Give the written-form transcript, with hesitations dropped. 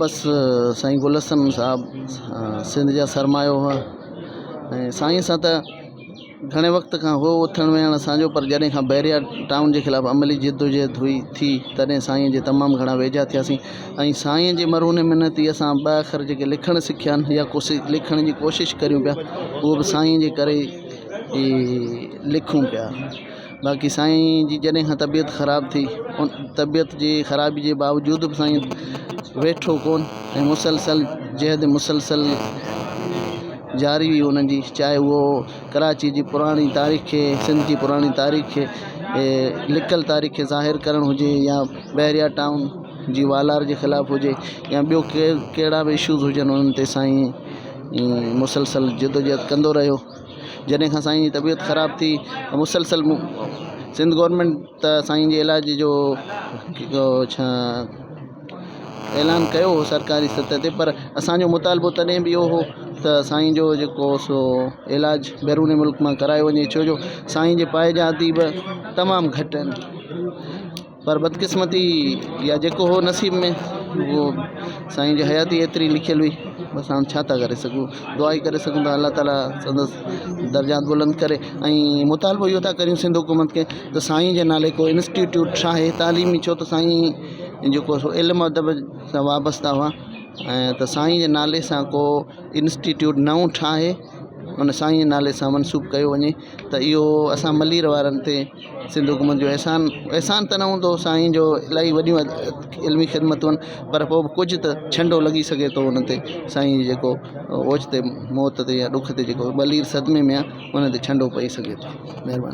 بس سائين گل حسن صاحب سنڌ جا سرمايو هئا ۽ سائين سان ته گهڻي وقت کان هو اٿڻ ويهڻ اسان جو پر جڏهن کان بحريا ٽائون جي خلاف عملي جدوجهد هئي ٿي تڏهن سائين جي تمام گهڻا ويجها ٿياسين ۽ سائين جي مرهون منت ئي اسان ٻه اکر جيڪي لکڻ سکيا آهن يا لکڻ جي ڪوشش ڪريون پيا اهو به سائين جي ڪري ئي لکون پيا باقي سائين جي جڏهن کان طبيعت خراب ٿي ان طبيعت جي خرابي جي باوجود به سائين ويٺو ڪونه ۽ مسلسل جهد مسلسل جاري هئي انهن جي چاهي اهو ڪراچي جي پراڻي تاريخ کي سنڌ جي پراڻي تاريخ کي لڪل تاريخ کي ظاهر ڪرڻ هجي يا بحريا ٽائون جي والار جي خلاف هجي يا ٻيو ڪهڙا به اشوز هجن انهن تي سائين مسلسل جدوجهد ڪندو رهيو جڏهن کان سائين جي طبيعت خراب ٿي ته مسلسل سنڌ گورنمينٽ ته سائين جي علاج جو ڇا اعلان ڪيو هو سرڪاري سطح تي پر اسانجو مطالبو تڏهن به اهو هو ته سائين جو جيڪو سو علاج بيرون ملڪ مان ڪرايو وڃي ڇو جو سائين جي پائي جا اديب تمام گهٽ آهن پر بدقسمتي يا جيڪو هو نصيب ۾ اهو سائين جي حياتي ايتري لکيل هئي بس هاڻ ڇا ٿا ڪري سگهون دعا ئي ڪري سگهون ٿا الله تعاليٰ سندس درجات بلند ڪري ۽ مطالبو اهو ٿا ڪريون سنڌ حڪومت کي ته سائين جي نالي ڪو انسٽيٽيوٽ ٺاهي تعليمي ڇو ته سائين جيڪو سو علم ادب سان وابسته هئا ۽ ته سائين جي نالي سان ڪو انسٽيٽيوٽ نئون ٺاهي ان سائين جي نالي سان منسوب ڪيو وڃي ته اهو اسان ملير وارن تي سنڌ حڪومت جو احسان احسان ته نه هوندو سائين جو الاهي وڏيون علمي خدمتون آهن پر پوءِ به ڪجهه ته ڇنڊو لڳي سگهي ٿو ان تي سائين جي جيڪو اوچتي موت تي يا ڏک تي جيڪو ملير صدمي ۾ آهي ان تي ڇنڊو پئي سگهي ٿو مهرباني.